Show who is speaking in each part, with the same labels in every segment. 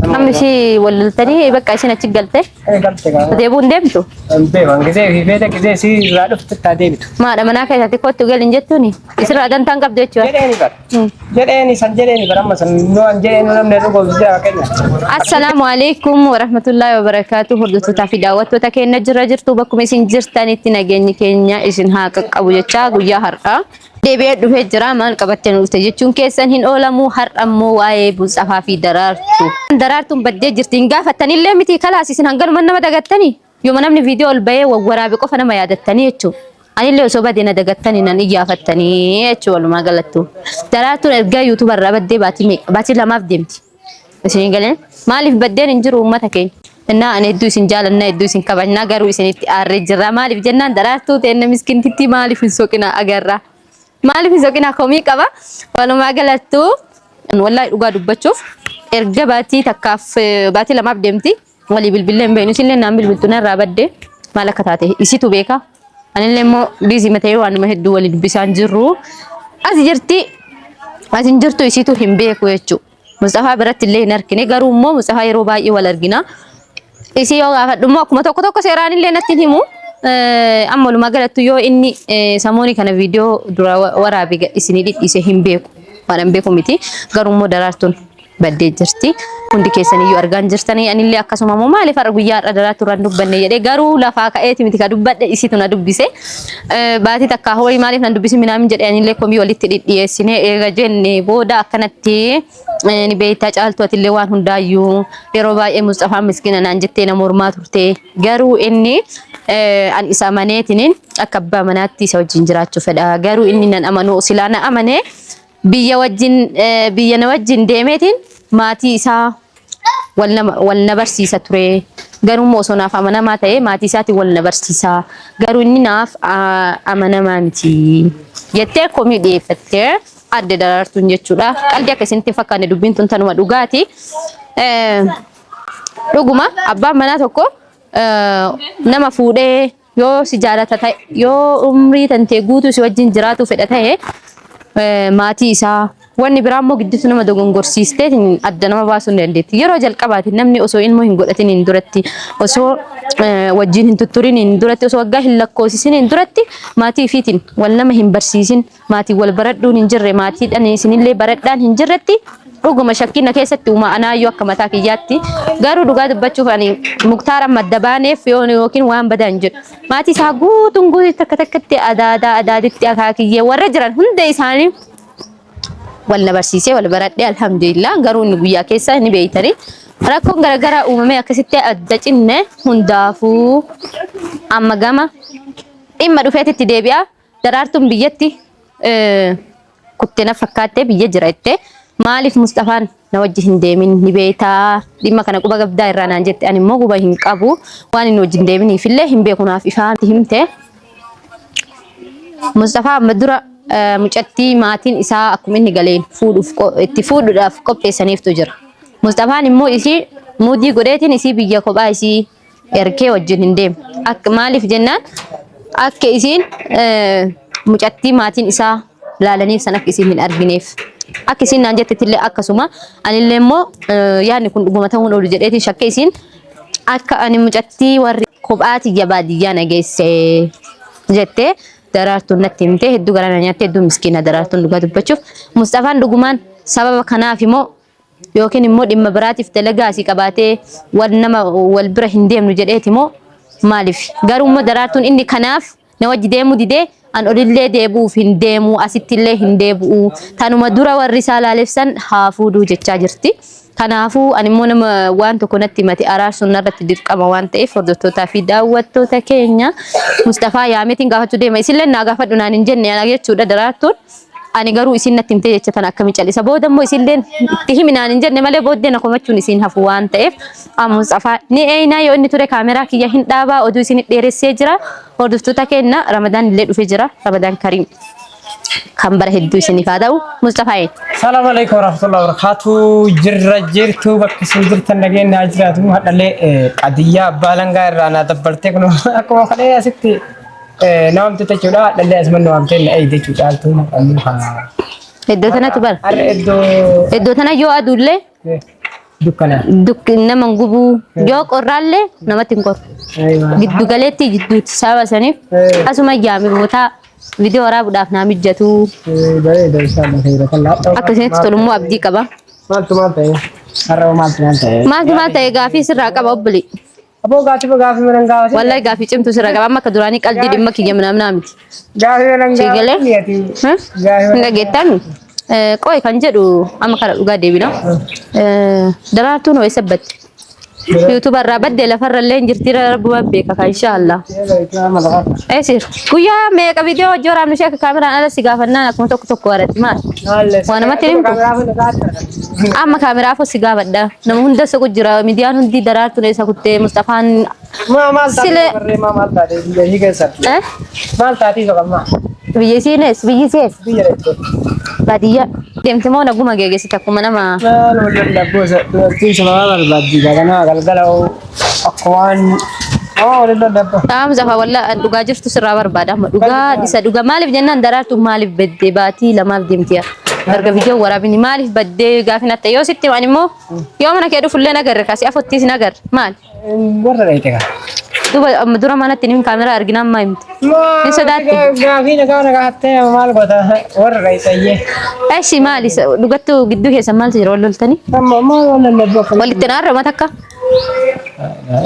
Speaker 1: Amma ishii wal loltanii bakka ishiin achi galte
Speaker 2: Galte gaa.
Speaker 1: deebi'uu hin deemtu.
Speaker 2: Hin beekan gisee fi feete gisee si irraa dhufte taa deebitu.
Speaker 1: Maadha manaa keessatti kottu gali hin jettuuni. Isirraa dantaan qabdu jechuudha.
Speaker 2: Jedheeni bara. Jedheeni san jedheeni bara amma san nu an jedheeni namni dhugoom jira fakkeenya.
Speaker 1: Assalaamu alaikum warahmatullahi wabarakatuh. Hordoftootaa fi daawwattoota keenya jira jirtu bakkuma isin jirtanitti nageenyi keenya isin haa qaqqabu jechaa guyyaa har'aa. Deebi'ee dhufee jira maal qabattee nu dhufte jechuun keessan hin oolamu har'a immoo waa'ee Musxafaa fi Daraartuu. Daraartuun baddee jirti hin gaafattanillee miti kalaas isin hanganuma nama dagattanii yooma namni viidiyoo ol bahee wawwaraabe qofa nama yaadattanii jechuudha. Anillee osoo badee na dagattanii nan iyyaafattanii jechuudha walumaa galattu. Daraartuun ergaa yuutuuba irraa baddee baatii meeqa baatii lamaaf deemti. Isin galee maaliif baddeen hin jiru uummata keenya. Innaa ani hedduu isin jaalanna hedduu isin kabajna garuu isinitti aarree jirra maaliif jennaan daraartuu teenna miskintittii maaliif hin soqina agarra maaliif hin soqina komii qaba walumaa galattuu wallaahi dhugaa dubbachuuf erga baatii takkaaf baatii lamaaf deemti walii bilbillee hin beeknu isinillee naan bilbiltu narraa badde maal akka taate isitu beeka anillee immoo biizii matee waanuma hedduu walii dubbisaan jirru as jirti as hin jirtu isitu hin beeku jechuudha. Musxafaa biratti illee hin argine garuu immoo Musxafaa yeroo baay'ee wal argina. Isii yoo gaafadhu immoo akkuma tokko tokko seeraan illee natti hin himu. Amma walumaa galatti yoo inni samoonii kana viidiyoo dura waraabe isinii dhidhiise hin beeku. Waan hin beeku miti. Garuu immoo daraartuun baddee jirti. Hundi keessaniyyuu argaan jirtanii anillee akkasuma immoo maaliif har'a guyyaa har'a daraartuu irraan dubbanne jedhee garuu lafaa ka'eeti miti ka dubbadhe isitu na dubbise. Baatii takkaa horii maaliif nan dubbisin minaamin jedhe anillee komii walitti dhidhiyeessine eega jenne booda akkanatti ni beektaa caaltu atillee waan hundaayyuu yeroo baay'ee Musxafaan miskiina naan jettee na mormaa turte garuu inni an isa amaneetiniin akka abbaa manaatti isa wajjin jiraachuu fedha garuu inni nan amanuu silaa na amanee biyya wajjin biyya na wajjin deemeetiin maatii isaa wal nama wal na barsiisa ture. Garuu immoo osoo naaf amanamaa ta'ee maatii isaatiin wal na barsiisa. Garuu inni naaf amanamaa miti. Jettee komii dhiyeeffattee adde daraartuun jechuudha. Qalbii akka isinitti hin fakkaanne dubbiin tun tanuma dhugaati. Dhuguma abbaan manaa tokko nama fuudhee Yoo si jaalata ta'e, yoo umrii tantee guutuu si wajjin jiraatuu fedha ta'e, maatii isaa wanni biraa immoo gidduutti nama dogongorsiistee adda nama baasuu hin dandeetti. Yeroo jalqabaati namni osoo ilmoo hin godhatiniin duratti, osoo wajjin hin tutturiniin duratti, osoo waggaa hin lakkoofsisiniin duratti maatii ifiitiin wal nama hin barsiisin maatiin wal baradhuun hin jirre maatiidhaan isinillee baradhaan hin jirretti dhuguma shakkiin na keessatti uuma anaayyuu akka mataa kiyyaatti garuu dhugaa dubbachuuf ani muktaara madda baaneef yoo yookiin waan badaa hin jedhu maatii isaa guutuun guutuu takka takkatti adaadaa adaaditti akaakiyyee warra jiran hunda isaanii wal na barsiisee wal baradhee alhamdulillah garuu inni guyyaa keessa ni beeytanii rakkoon garaagaraa uumamee akkasitti adda cinne hundaafuu amma gama dhimma dhufeetitti deebi'a. Daraartuun biyyatti kutte na fakkaatte biyya jira jette. Maaliif Musxafaan na wajji hin deemin ni beektaa dhimma kana quba qabdaa irraa naan jette ani immoo quba hin qabu waan inni wajji hin deeminiif illee hin beeku naaf ifaatti himte. Musxafaa amma dura mucattii maatiin isaa akkuma inni galeen fuudhuuf itti fuudhuudhaaf qopheessaniiftu jira. Musxafaan immoo isii muudii godheetiin isii biyya kophaa isii ergee wajjin hin deemu. Akka maaliif jennaan akka isiin mucattii maatiin isaa laalaniif san akka isiin hin argineef. Akka isiin naan jettettillee akkasuma anillee immoo yaadni kun dhuguma ta'uun oolu jedheetiin shakke isiin akka ani mucattii warri kophaa tiyya baadiyyaa na geesse jettee daraartuun natti himte hedduu garaa na nyaatte hedduu miskiina daraartuun dhugaa dubbachuuf. Musxafaan dhugumaan sababa kanaaf immoo yookiin immoo dhimma biraatiif dalagaa asii qabaatee wal nama wal bira hin deemnu jedheeti moo maaliif garuu immoo daraartuun inni kanaaf na wajji deemuu didee an olillee deebi'uuf hin deemu asittillee hin deebi'u tanuma dura warri isaa laalefsan haa fuudhuu jechaa jirti. Kanaafuu ani immoo nama waan tokko natti himate araarsuun narratti dirqama waan ta'eef hordoftootaa fi daawwattoota keenya Mustafaa yaameetiin gaafachuu deema. Isillee naa gaafadhu naan hin jenne ana jechuudha daraartuun. Ani garuu isin natti himtee jecha tana akkami calisa. Booda immoo isilleen itti himi naan hin jenne malee booddee na komachuun isiin hafu waan ta'eef amma Musxafaa ni eeynaa yoo inni ture kaameraa kiyya hin dhaabaa oduu isin dheeressee jira. Hordoftoota keenya Ramadaan illee dhufee jira. Ramadaan Kariim kan bara hedduu isiniif haa ta'u. Musxafaa een.
Speaker 2: Salaam alaikum warahmatullahi wabarakatuh. Jirra jirtu bakka isin jirtan nageenya haa jiraatu. Hadhallee qadiyyaa abbaa langaa irraa naa dabbartee kun akkuma kadhee asitti Na waamte jechuudha. Dhalli asuman na waamtee na eegde jechuudha. Caaltuun ammoo haa.
Speaker 1: Iddoo tanatu bara.
Speaker 2: Har'a iddoo.
Speaker 1: Iddoo tana yoo aduullee
Speaker 2: Dukkana.
Speaker 1: Nama hin gubuu. Yoo qorraallee namatti hin qorru. Giddu galeetti jidduutti sababa saniif asuma jaame bootaa viidiyoo waraabuudhaaf naa mijjatu.
Speaker 2: Bareeda inshallah khayra kallaa.
Speaker 1: Akka isinitti tolummoo abdii qaba.
Speaker 2: Maaltu maal ta'e? Har'a maaltu maal ta'e?
Speaker 1: Maaltu maal ta'e gaafii sirraa qaba obboli.
Speaker 2: Aboo gaafii gaafii mana gaafii.
Speaker 1: Wallahi gaafii cimtuu sirraa qaba. Amma akka duraanii qaldii dhimma kiyya minaamnaa miti.
Speaker 2: Gaafii mana
Speaker 1: Si galee?
Speaker 2: gaafii. Gaafii
Speaker 1: Hin dhageettami? Qoy kan jedhu amma kara dhugaa deebina. Daraartuun hoo eessa batte? Yuutuuba irraa badde lafarra illee hin jirti rabbuma beeka ka inshaallah. Eesir guyyaa meeqa viidiyoo hojii waraabnu ishee akka kaameraan ala si gaafannaan akkuma tokko tokko waratti maal? Waa namatti hin himtu? Amma kaameraa afur si gaafadha. Nama hunda soqu jira miidiyaan hundi daraartuun eessa kuttee Mustafaan
Speaker 2: Maa maal taatee
Speaker 1: Sile-
Speaker 2: barree maa maal taatee biyya ishii keessatti?
Speaker 1: eh?
Speaker 2: Maal taatee soqammaa?
Speaker 1: Biyya isiin biyyi isiis
Speaker 2: Biyya dheettee.
Speaker 1: baadiyyaa deemte moo naguma geegessite akkuma nama
Speaker 2: Maal wal lallaboo dubartiin sababa barbaaddi ganaa galgala akka waan nama waliin lallaboo.
Speaker 1: Dhaam zafa walla dhugaa jirtu sirraa barbaada amma dhugaa isa dhugaa maaliif jennaan daraartu maaliif baddee baatii lamaaf deemti yaa erga viidiyoo waraabini maaliif baddee gaafin atta yoo sitti himan immoo yoo mana kee dhufullee nagarre kasi afottiis nagarre maal
Speaker 2: Warra dhayite kaa.
Speaker 1: Duba amma dura manatti ni kaameraa arginaan maa himte? Ni sodaatte?
Speaker 2: Gaafii nagaa nagaa hattee maal goota warra dhayite iyyee.
Speaker 1: Eshi maali dhugattuu gidduu keessan maaltu jira wal loltanii?
Speaker 2: Amma maal wal lallabdu akkam.
Speaker 1: Walitti naarra mata akka?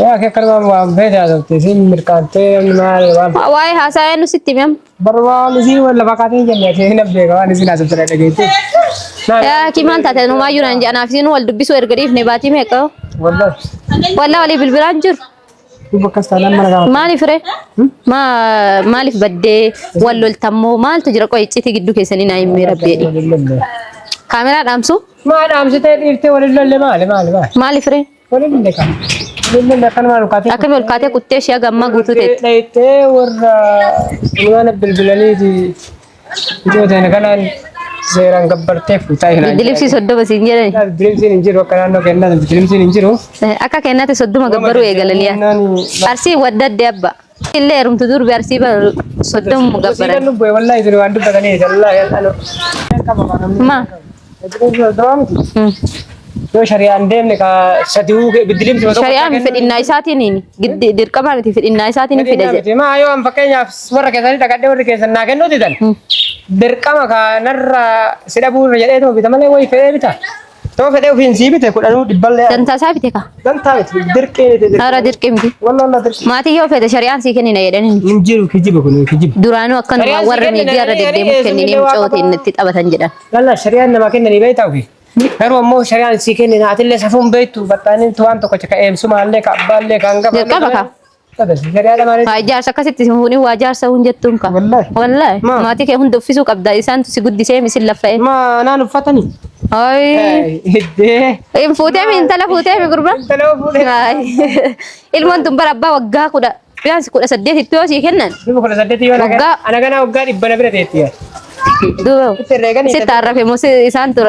Speaker 2: Yaa kee akkanuma waan feete haasofte isin mirqaantee maal waan.
Speaker 1: Waa'ee haasaa eenyu sitti hime amma?
Speaker 2: Bar waan isin wal lafa kaatee hin jenne ati hin beeka waan isin haasofte dhageette.
Speaker 1: Yaa kii maal taate numaayyuu naan jedha anaaf isin wal dubbisuu erga dhiifne baatii meeqa?
Speaker 2: Wallahi.
Speaker 1: Wallah walii bilbilaan jiru.
Speaker 2: Duuba akkas taanaan mana gaafata.
Speaker 1: Maaliif ree? Maa maaliif baddee wal loltammoo maaltu jira qoy iccitii gidduu keessanii naa himmee rabbi jedhi. Kaameraa dhaamsu?
Speaker 2: Maa dhaamsitee dhiiftee waliin lolle maali maali maali?
Speaker 1: Maaliif ree?
Speaker 2: Waliin lolle kaa. Waliin lolle akkanumaan ol kaatee.
Speaker 1: Akkamii ol kaatee kuttee ishee haga ammaa guutuu teetti?
Speaker 2: Dhayitee warra mana bilbilaniiti ijoo ta'e kanaan seeraan gabbartee fuutaa hin
Speaker 1: Biddilibsii 30 siin jedhani.
Speaker 2: Biddilibsiin hin jiru akka naannoo kennaa biddilibsiin hin jiru.
Speaker 1: Akka kennaatti 30 gabbaruu eegalanii yaa. Arsii waddadde abba. Illee heerumtu durbi arsii bara 30 gabbaran.
Speaker 2: Siinan bu'e wallahi isin waan dubbatanii wallahi anu.
Speaker 1: Ma.
Speaker 2: Yoo shari'aan deemne ka sadi'uu biddilimsi tokko.
Speaker 1: Shari'aan fedhinnaa isaatiin giddi dirqama miti fedhinnaa isaatiin fida jedhe.
Speaker 2: Maa yoo an fakkeenyaaf warra keessanii dhaqadhee warri keessan naa kennuu didan. Dirqama ka narra si dhabuu irra jedheetuma bita malee wayi fedhee bita. Too fedhee ofiin sii bite kudhanuu dhibballee.
Speaker 1: Dantaa isaa bite ka.
Speaker 2: Dantaa miti dirqii miti.
Speaker 1: Hara dirqii miti.
Speaker 2: Wallah wallah dirqii.
Speaker 1: Maatii yoo fete shari'aan sii kennina jedhanii.
Speaker 2: Hin jiru kijiba kun kijiba.
Speaker 1: Duraanuu akkanuma
Speaker 2: Shari'aan sii
Speaker 1: warra
Speaker 2: kennina
Speaker 1: miidiyaa irra
Speaker 2: jedhanii
Speaker 1: deddeemuuf kenninee
Speaker 2: eessumni
Speaker 1: mucoo
Speaker 2: waa
Speaker 1: ta'e itti taphatan jedhan.
Speaker 2: Lalla shari'aan namaa kennanii beektaa ofii. Garuu ammoo shari'aan sii kennina atillee safuun beektu baxxaanin waan tokko ka eemsumaallee ka abbaallee ka hangafa.
Speaker 1: Dirqama ka.
Speaker 2: Shari'aa lamaanii.
Speaker 1: Waa jaarsa akkasitti si fuudhin waa jaarsa hun jettuun ka.
Speaker 2: Wallaahi.
Speaker 1: Wallaahi.
Speaker 2: Maa?
Speaker 1: Maatii kee hunda uffisuu qabda isaantu si guddisee misin laffa'e.
Speaker 2: Ma naan uffatanii.
Speaker 1: Ayi.
Speaker 2: Hiddee.
Speaker 1: Hin fuutee mi intala fuutee mi gurba?
Speaker 2: Intala fuutee.
Speaker 1: Ayi. Ilmoon tun bara abbaa waggaa kudha biyaansi kudha saddeetitti yoo sii kennan.
Speaker 2: Dhibba kudha saddeeti yoo
Speaker 1: Waggaa-
Speaker 2: ana ganaa waggaa dhibba na bira teetti.
Speaker 1: Duuba.
Speaker 2: Itti herreeganii
Speaker 1: Sitti arrafe moo isaantu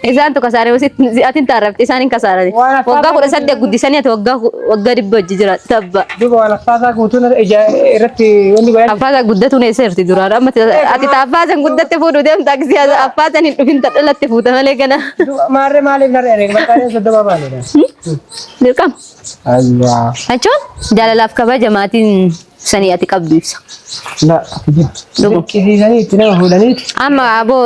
Speaker 1: isaantu kasaare moo sitti atin taarrafte isaan hin kasaarani.
Speaker 2: Waan affaa
Speaker 1: Waggaa 18 guddisanii ati waggaa waggaa 100 hojii jira tabba.
Speaker 2: Duuba waan affaasaa guutuun ija irratti wanni godhan.
Speaker 1: Affaasaa guddatuun eessa jirti duraan amma ati ta affaasan guddatte fuudhu deemta akkasii affaasan hin dhufin ta dhalatte fuuta malee gana.
Speaker 2: Duuba maarree maaliif narra herreega bakka 30 maalidha.
Speaker 1: Dirqama.
Speaker 2: Ayyaa.
Speaker 1: Jechuun jaalalaaf kabaja maatiin sanii ati qabdu ibsa.
Speaker 2: La
Speaker 1: Dhugu.
Speaker 2: dirqisiisanii itti nama fuudhaniiti.
Speaker 1: Amma aboo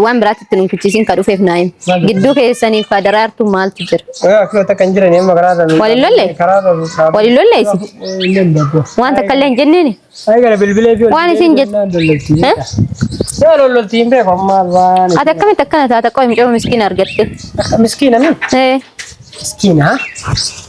Speaker 1: waan biraatti itti nun kuchisiin ka dhufeef naa himi. Gidduu keessaniif ka daraartu maaltu jira?
Speaker 2: Oyaa akkuma takka hin jirani amma karaa irra.
Speaker 1: Waliin lolle?
Speaker 2: Karaa irra.
Speaker 1: Waliin lolle isin?
Speaker 2: Hin danda'u.
Speaker 1: Waan takka illee hin jenneeni?
Speaker 2: Ay gara bilbilee fi
Speaker 1: Waan isin jettu.
Speaker 2: Lololtii.
Speaker 1: Eh?
Speaker 2: Yoo lololtii hin beeku amma waan.
Speaker 1: Ati akkamitti akkana taata qoy mucoo miskiina argatte?
Speaker 2: Miskiina mi?
Speaker 1: Eh.
Speaker 2: Miskiina.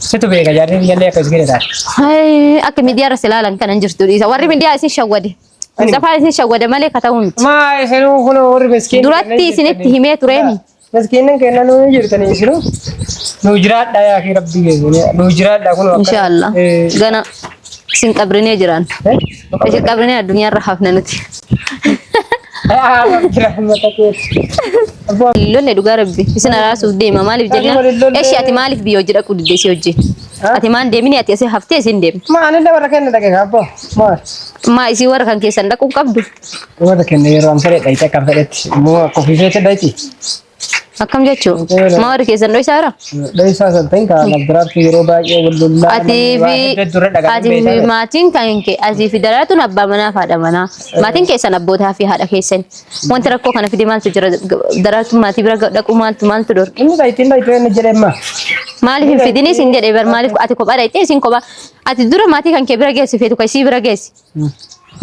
Speaker 2: Situ beeka jaarri biyyallee akka miskiina taate.
Speaker 1: Ay, akka miidiyaa irra si ilaalan kanan jirtu dhiisa. Warri miidiyaa isin shawwade. Mustafaan isin shawwade malee ka ta'uu miti.
Speaker 2: Maa isinuu kun warri miskiina.
Speaker 1: Duratti isinitti himee tureemi.
Speaker 2: Miskiinnan kenna nuu jirtanii isinuu. Nuu jiraadha yaa fi rabbii keessa. Nuu jiraadha kun
Speaker 1: Inshaallah. Gana isin qabrinee jiraan. Isin qabrinee addunyaarra hafna nuti. Lolle dhugaa rabbi isin araarsuuf deema maaliif jennaan eshi ati maaliif biyya hojii dhaquu didde si hojii ati maan deemini ati asii haftee isin deemte
Speaker 2: Ma anillee warra kenna dhaqe kaabbo. Maal?
Speaker 1: maa isii warra kan keessan dhaquu qabdu
Speaker 2: Warra kenna yeroo an fedhe dhayite akka fedhetti. Immoo akka ofii feete dhayti.
Speaker 1: Akkam jechuu? Maa warri keessan dhoysaa jira?
Speaker 2: Dhoysaa san ta'in kaa biraatti yeroo baay'ee wal lollaa
Speaker 1: Atii
Speaker 2: waa
Speaker 1: fi
Speaker 2: hedduu dura dhagaanii
Speaker 1: atii fi
Speaker 2: beekaa.
Speaker 1: maatiin kan kee atii fi daraartuun abbaa manaa fi haadha manaa. Maatiin keessan abbootaa fi haadha keessan. Wanti rakkoo kana fide maaltu jira? Daraartuun maatii bira dhaquu maaltu maaltu dhorke?
Speaker 2: Inni kan ittiin dhayitee inni jedhee ma.
Speaker 1: Maaliif hin fidini sin jedhe bar maaliif ati kophaa dhayxee isin kophaa ati dura maatii kan kee bira geessi feetu kan isii bira geessi.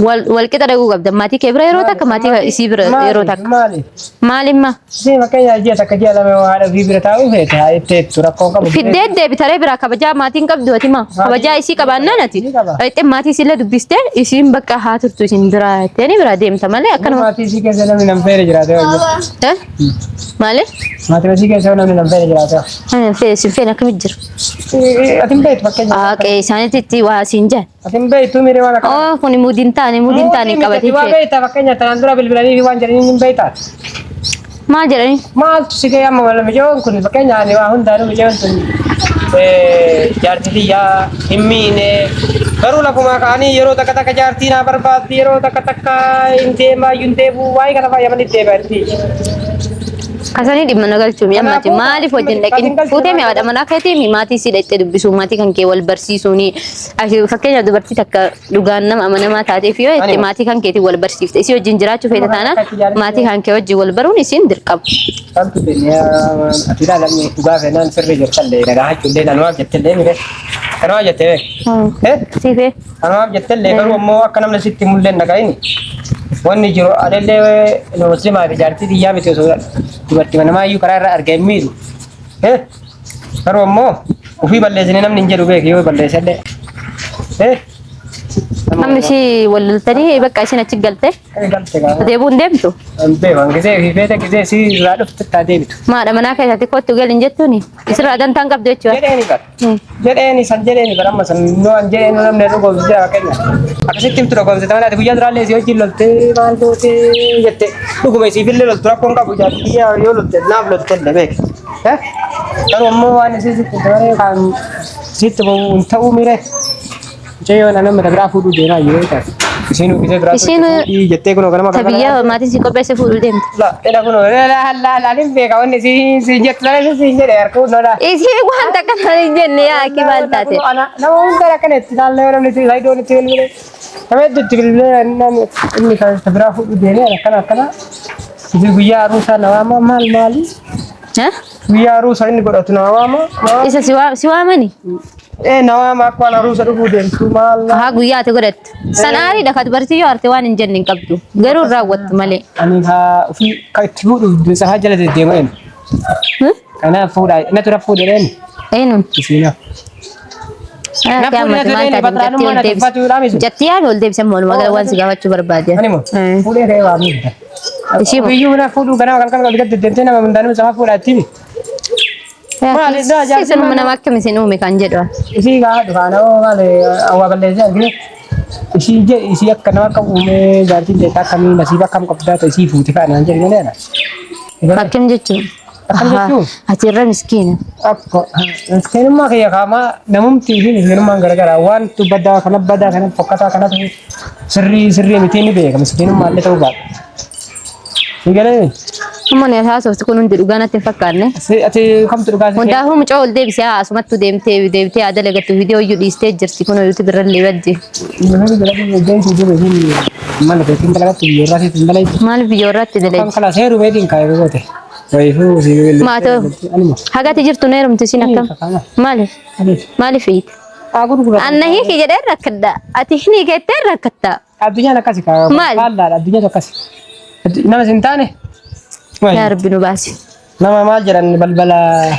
Speaker 1: Wal wal qixa dhaquu qabda maatii kee bira yeroo takka maatii isii bira yeroo takka.
Speaker 2: Maaliif?
Speaker 1: Maalimma
Speaker 2: Isin fakkeenyaaf ji'a takka ji'a lama haadha ofii bira taa'uu feete haa itti eegtu rakkoo qabu.
Speaker 1: fiddee deebitaree biraa kabajaa maatiin qabdu ati maa kabajaa isii qabaannaan ati
Speaker 2: Ni qaba.
Speaker 1: dhaqxee maatii isiillee dubbistee isiin bakka haa turtu isin biraa jettee biraa deemta malee akkanuma.
Speaker 2: Maatii isii keessa namni nan feene jiraate wayya.
Speaker 1: Eh? Maali?
Speaker 2: Maatii isii keessa namni nan feene jiraate.
Speaker 1: Ani fee sin feen akkamitti jiru?
Speaker 2: Ati hin beektu fakkeenyaaf.
Speaker 1: Haa qe'ee isaaniitti itti waa siin jedhan.
Speaker 2: Ati hin beektu miiree waan akkana.
Speaker 1: Oo kun mudiin taane mudiin taane qabatee
Speaker 2: Waa
Speaker 1: fee.
Speaker 2: beekta fakkeenyaaf tanaan dura bilbilanii fi waan jedhanii hin beekta.
Speaker 1: Maal jedhanii?
Speaker 2: Maaltu si ga'e amma wala mijoon kun fakkeenyaaf ani waa hundaanuu mijoon tun jaartii tiyyaa hin miine garuu lafumaa ka'anii yeroo takka takka jaartii naa barbaaddi yeroo takka takka hin deemaa hin deebi'u waa'ee kana fayyamanii deebi'atti.
Speaker 1: Kasanii dhimma na galchuu mi'a ammati
Speaker 2: Kanaafuu
Speaker 1: maaliif wajjin
Speaker 2: kan
Speaker 1: dhaqin
Speaker 2: hin galchine
Speaker 1: fuutee mi'a
Speaker 2: maal
Speaker 1: haadha manaa keetii mi maatii sii dhaqxee dubbisuu maatii kan kee wal barsiisuuni Ati fakkeenyaaf dubartii takka dhugaan nama amanamaa taateef yoo jette
Speaker 2: Ani-
Speaker 1: maatii kan keetiin wal barsiifte isii wajjin jiraachuu feete taanaan maatii kan kee wajjin wal baruun isiin dirqama.
Speaker 2: Kamtu duniyaa ati ilaalamni dhugaa feenaan sirrii jirtallee nagaa hachuullee nanumaaf jettellee mire kanumaaf jettee beek. Eh?
Speaker 1: Siifee.
Speaker 2: Kanumaaf jettellee garuu ammoo akka namni sitti mul'en nagaini wanni jiru anillee muslimaa fi jaartii xiyyaa miti osoo dubartii namaa iyyuu karaa irra argee hin miidhu. Eh? Garuu ammoo ofii balleessine namni hin jedhu beeki yoo balleessellee. Eh?
Speaker 1: Amma ishii wal loltanii bakka ishiin achi galte
Speaker 2: Galte gaa.
Speaker 1: deebi'uu hin deemtu.
Speaker 2: Hin beeku gisee fi feete gisee si irraa dhufte taa deebitu.
Speaker 1: Maadha manaa keessatti kottu gali hin jettuuni. Isirraa dantaan qabdu jechuudha.
Speaker 2: Jedheeni bar. Jedheeni san jedheeni bar amma san nu an jedheeni namni dhugoomsite fakkeenya. Akkasitti himtu dhugoomsite malee ati guyyaa duraallee si wajjin loltee maal gootee jette dhuguma isiifillee loltu rakkoon qabu jaartii yoo lolte naaf lolte illee beeki. Garuu ammoo waan isii sitti dabaree kan sitti bahu hin ta'uu mire. Mucayyoo nama mata biraa fuudhuu deemaa yeroo taate. Isiin gisee biraa
Speaker 1: Isiin
Speaker 2: fuudhii jettee kunoo ganama
Speaker 1: Ta biyya maatiin si qopheesse fuudhuu deemte.
Speaker 2: La ila kunoo la la la hin beeka wanni isiin siin jettu sana isiin siin jedhe harka hundoodha.
Speaker 1: Isii waan takka naan hin jenne yaa akki maal taate.
Speaker 2: Nama hunda akkana itti ilaallee yoo namni saayidoon itti bilbilee. Nama hedduu itti bilbilee inni kan biraa fuudhuu deemee akkana akkana. Isin guyyaa aruusaa na waama maal maali?
Speaker 1: Ha?
Speaker 2: Guyyaa aruusaa inni godhatu na waama. Maal?
Speaker 1: Isa si waa- si waamani?
Speaker 2: Ee na waama akka waan aruusa dhufuu deemtu maal?
Speaker 1: Haa guyyaa ati godhattu. San aariidha ka dubartii yoo aarte waan hin jenne hin qabdu. Garuu hin raawwattu malee.
Speaker 2: Ani haa ofii kan itti fuudhu sahaa jala deddeema eenyu.
Speaker 1: Hmm?
Speaker 2: Kanaaf fuudhaa natu raffuu jedheen
Speaker 1: Eenyuun?
Speaker 2: isiinaaf.
Speaker 1: Yaa
Speaker 2: fuudhee
Speaker 1: maal
Speaker 2: na
Speaker 1: taate
Speaker 2: batraanummaa
Speaker 1: mucattii ol
Speaker 2: na
Speaker 1: deebise.
Speaker 2: tuffatuudhaa miti.
Speaker 1: Mucattii yaami ol deebise amma walumaa gala waan si gaafachuu barbaade.
Speaker 2: Ani moo fuudhee ka'ee waa miidha.
Speaker 1: Ishii moo?
Speaker 2: Biyyuu na fuudhuu ganama halkan ol gad deddeemtee nama hundaanuu sahaa fuudhaa itti. Maali daa jaarsi
Speaker 1: Isinuma nama akkam isin uume kan jedhu.
Speaker 2: Isii gaafa dhufaana oo maali awwaa balleessee argine. Isii jedhi isii akka nama akka uumee jaartiin teettaa akkamii nasiiba akkam qabdaa ta'e isii fuuti fa'a naan jedhi malee ana.
Speaker 1: Akkam jechuun?
Speaker 2: Akkam jechuun?
Speaker 1: Ati irra miskiina.
Speaker 2: Akka miskiinummaa kiyya kaamaa namumti fi miskiinummaan garagaraa waantu badaa kana badaa kana fokkataa kanatu sirrii sirrii miti ni beeka miskiinummaa illee ta'uu baata. Si galee
Speaker 1: Amma ni haasofti kun hundi dhugaa natti hin fakkaanne.
Speaker 2: ati kamtu dhugaa si
Speaker 1: Hundaafuu mucaa ol deebisee haa asumattu deemtee deebitee haa dalagattu viidiyoo iyyuu dhiistee jirti kun yuutuub irra illee baddi.
Speaker 2: Mana keetiin dalagattu biyya irraa sitti hin dalaytu.
Speaker 1: Maaliif biyya warraatti
Speaker 2: Kan
Speaker 1: dalagdi?
Speaker 2: kalaas heeruu meetiin kaayee goote. Wayifuu si
Speaker 1: Maatoo hagati jirtu na heerumti isin akkam? Maaliif? Maaliif hiite? Anna hiiki jedhee rakkadha. Ati hin hiikettee rakkatta.
Speaker 2: Addunyaan akkasi kaa.
Speaker 1: Maal?
Speaker 2: Faallaadha addunyaan akkasi. Nama sin taane.
Speaker 1: Yaa Rabbi nu baasi.
Speaker 2: Nama maal jedhan balbala.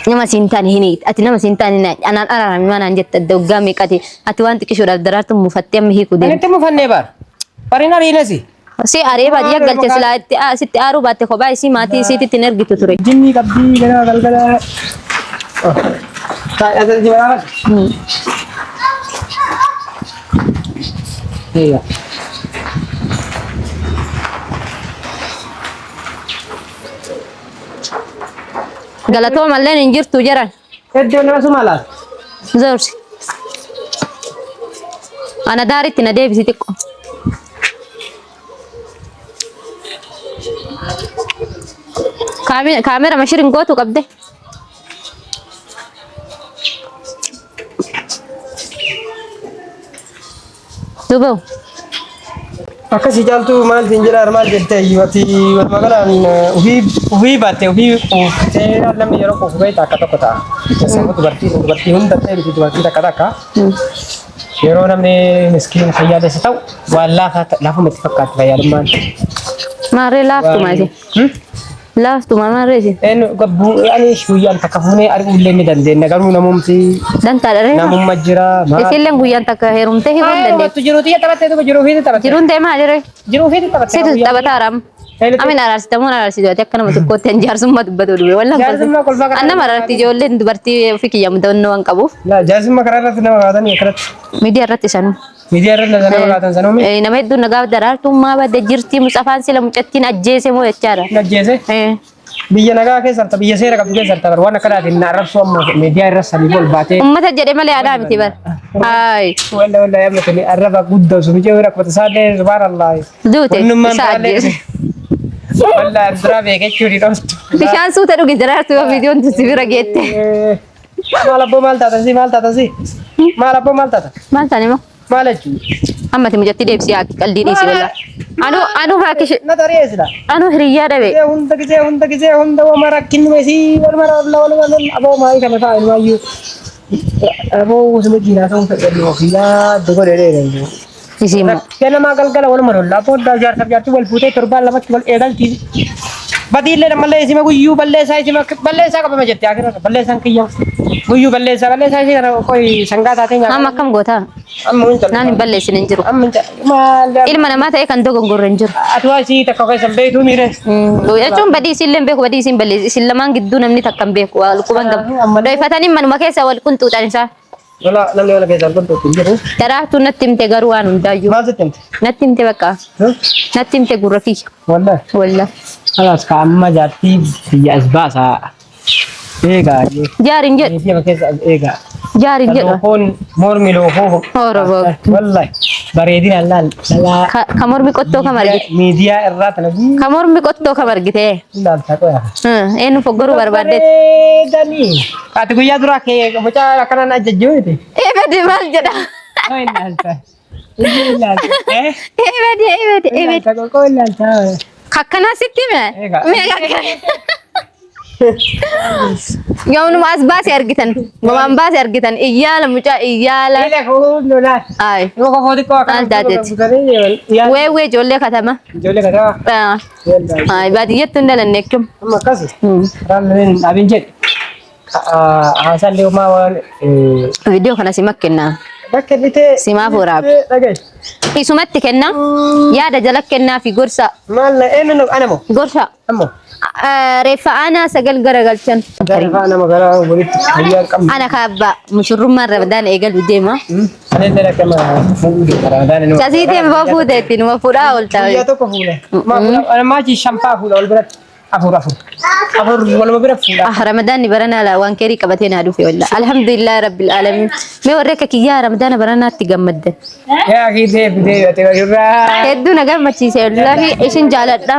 Speaker 1: Nama siin taane hin hiite. Ati nama siin taane anaan araarami maa naan jette adda waggaa meeqati. Ati waan xiqqishoodhaaf daraartu mufattee amma hiikuu
Speaker 2: Ani
Speaker 1: deemte.
Speaker 2: itti mufannee baar. Bariin ariinasi.
Speaker 1: Si aree baadiyyaa galche silaa itti sitti aaruu baatte kophaa isii maatii isiititti hin ergitu ture.
Speaker 2: Jinnii qabdii ganama galgala. Iya.
Speaker 1: Galatoomalleen hin jirtu jaran.
Speaker 2: Iddoo nama suma laata.
Speaker 1: Zoorsi. Ana daaritti na deebisi xiqqoo. Kaamera mashirin gootu qabde. Duuba.
Speaker 2: Akkasii caaltuu maal siin jedhaa maal jettee ati walumaa galaan ofii ofii baatte ofii quuftee namni yeroo quufu beekta akka tokko ta'a. Keessattuu dubartii dubartii hunda ta'e miti dubartii takka takka. Yeroo namni miskiin fayyaalessa ta'u waan laafaa laafuma itti fakkaatti fayyaalummaan.
Speaker 1: Maarree laaftuma isin. Laaftuma maarree isin.
Speaker 2: Eenyu gabbuu ani guyyaan takka fuunee arguu illee ni dandeenya garuu namumti
Speaker 1: Dantaadha ree.
Speaker 2: namumma jira.
Speaker 1: Isilleen guyyaan takka heerumtee himuu hin dandeettu.
Speaker 2: Jiruu xiyya taphattee duuba jiruu fiiti taphatte.
Speaker 1: Jiruun ta'e maali ree?
Speaker 2: Jiruu fiiti taphatte.
Speaker 1: Situ taphataara amma. Amin araarsitamuun araarsitu ati akka nama tokkootti an jaarsummaa dubbatu dhufe. Wallaan
Speaker 2: Jaarsummaa kolfaa karaa
Speaker 1: An nama araarti ijoolleen dubartii ofii kiyya mudannoo waan qabuuf
Speaker 2: Laa jaarsummaa karaa irratti nama kaatanii akkanatti.
Speaker 1: miidiyaa irratti sanuu.
Speaker 2: Miidiyaa irratti nama kaatan sanuu mi?
Speaker 1: Nama hedduun na gaafa daraartuun maa badde jirti Mutsafaan sila mucattiin ajjeese moo jechaadha.
Speaker 2: Ajjeese. Biyya nagaa keessa harta biyya seera qabdu keessa harta waan akkanaatiin na arrabsuu amma miidiyaa irra sanii ol baatee.
Speaker 1: Ummata jedhe malee anaa miti bar. Haay.
Speaker 2: Walla walla amma tuni arraba guddaa osoo mijee rakkoo tasaallee subhaanallah.
Speaker 1: Duute
Speaker 2: Wannummaan
Speaker 1: isa
Speaker 2: biraallee
Speaker 1: ajjeese.
Speaker 2: Walla duraa beekachuu ni dhooftu.
Speaker 1: Bishaan suuta dhugi daraartuu yoo viidiyoon tun si bira geette.
Speaker 2: Maal abboo maal taatan si maal taatan si maal abboo maal taatan
Speaker 1: Maal taane moo?
Speaker 2: maal jechuun.
Speaker 1: Ammati mucatti deebisii haaki qaldii dhiisi wallaa. Anuu anuu haaki ishee
Speaker 2: Na tarii sila.
Speaker 1: anuu hiriyyaa dhabe.
Speaker 2: Gisee hunda gisee hunda gisee hunda wama rakkinni mesii waluma lolla waluma lolla aboo maayii kana ta'a ilmaayyuu. Aboo osuma jiinaa ta'uu fedhannu ofiyaa dogo dheedhee danda'u.
Speaker 1: Isii immoo.
Speaker 2: Ganamaa galgala waluma lolla aboo jaarsaaf jaartii wal fuutee torbaan lamatti wal eegalti. Badiillee ammallee isima guyyuu balleessaa isima balleessaa qabama jette akira balleessaan kiyya guyyuu balleessaa balleessaa isii kana qoy sangaa taatee nyaata.
Speaker 1: Amma akkam goota?
Speaker 2: Amma hin
Speaker 1: Naan hin balleessine hin jiru.
Speaker 2: Amma hin maal
Speaker 1: Ilma namaa ta'e kan dogongorre hin jiru.
Speaker 2: Ati waa isii takka keessa hin beektuu miire.
Speaker 1: Jechuun badii isiillee hin beeku badii isiin balleessi. Isin lamaan gidduu namni takka hin beeku. Wal quban qabu. Dho'ifatanii manuma keessa wal qunxuuxan isaa.
Speaker 2: Lola namni mana keessa wal qunxuuxu hin jiru.
Speaker 1: Daraartuu natti himte garuu waan hundaayyuu.
Speaker 2: Maal sitti himte?
Speaker 1: Natti himte bakka. Natti himte gurra kiyya.
Speaker 2: Wallahi.
Speaker 1: Wallahi.
Speaker 2: Kalaas ka amma jaartii biyya as baasaa. Eegaa.
Speaker 1: Jaarin jedhu.
Speaker 2: Niitii ama keessa as eegaa.
Speaker 1: Jaarin jedhu.
Speaker 2: Lookoon mormi lookoo.
Speaker 1: Hoora boog.
Speaker 2: Wallahi. Bareedina laal. Dhalaa.
Speaker 1: Ka mormi qottoo kam argite?
Speaker 2: Miidiyaa irraa tana
Speaker 1: Ka mormi qottoo kam argite?
Speaker 2: ilaalta qoya.
Speaker 1: Eenyu foggoruu barbaaddeet?
Speaker 2: Bareedanii. Ati guyyaa duraa kee mucaa akkanaan ajjajjuu miti.
Speaker 1: Ebedi maal jedha?
Speaker 2: Qoy ilaalta. Ijji ilaalta. Eh?
Speaker 1: Ebedi ebedi ebedi.
Speaker 2: Ilaalta qoy ilaalta.
Speaker 1: Kakkanaa sitti hime?
Speaker 2: Egaa.
Speaker 1: Meeqa akkana? Yoomnuma as baase argitan. Gomaan baase argitan. Iyyaala mucaa iyyaala.
Speaker 2: Ila kuun lolaa.
Speaker 1: Ay.
Speaker 2: Yoo kofoo xiqqoo akkana
Speaker 1: Maal taateeti?
Speaker 2: butanii yaa.
Speaker 1: Weewwee ijoollee katama.
Speaker 2: Ijoollee katama.
Speaker 1: Ah. Ay baadiyyatti hin dhalanne jechuun.
Speaker 2: Amma akkasi. Karaan lameen hin dhaabin jedhe. Haasaan homaa waan
Speaker 1: Viidiyoo kana sima kennaa.
Speaker 2: bakka bitee.
Speaker 1: Simaaf waraaba.
Speaker 2: Dhagaye.
Speaker 1: Isumatti kennaa. Yaada jala kennaa fi gorsa.
Speaker 2: Maal na eenyu ana moo?
Speaker 1: Gorsa.
Speaker 2: Ammoo.
Speaker 1: Reeffa aanaa sagal garagalchan.
Speaker 2: Reeffa nama gara walitti fayyaa hin qabne.
Speaker 1: Ana kaabbaa mushurrummaan Ramadaan eegalu deema.
Speaker 2: Ani illee akkama fuudhu deema Ramadaan inuma.
Speaker 1: Sasiitiin ma fuuteetti numa fuudhaa oolta.
Speaker 2: Guyyaa tokko fuudha. Maa fuudha? Maachi shanfaa fuudha wal biratti. Afur afur. Afur waluma bira fuudha.
Speaker 1: Ah Ramadaanni baranaa laa waan keerii qabatee naa dhufe walla. Alhamdulillah rabbil alamin. Mee warri akka kiyyaa Ramadaana baranaatti gammaddan.
Speaker 2: Yaa kiitee fidee ati irraa.
Speaker 1: Hedduu na gammachiise wallaahi isin jaaladha.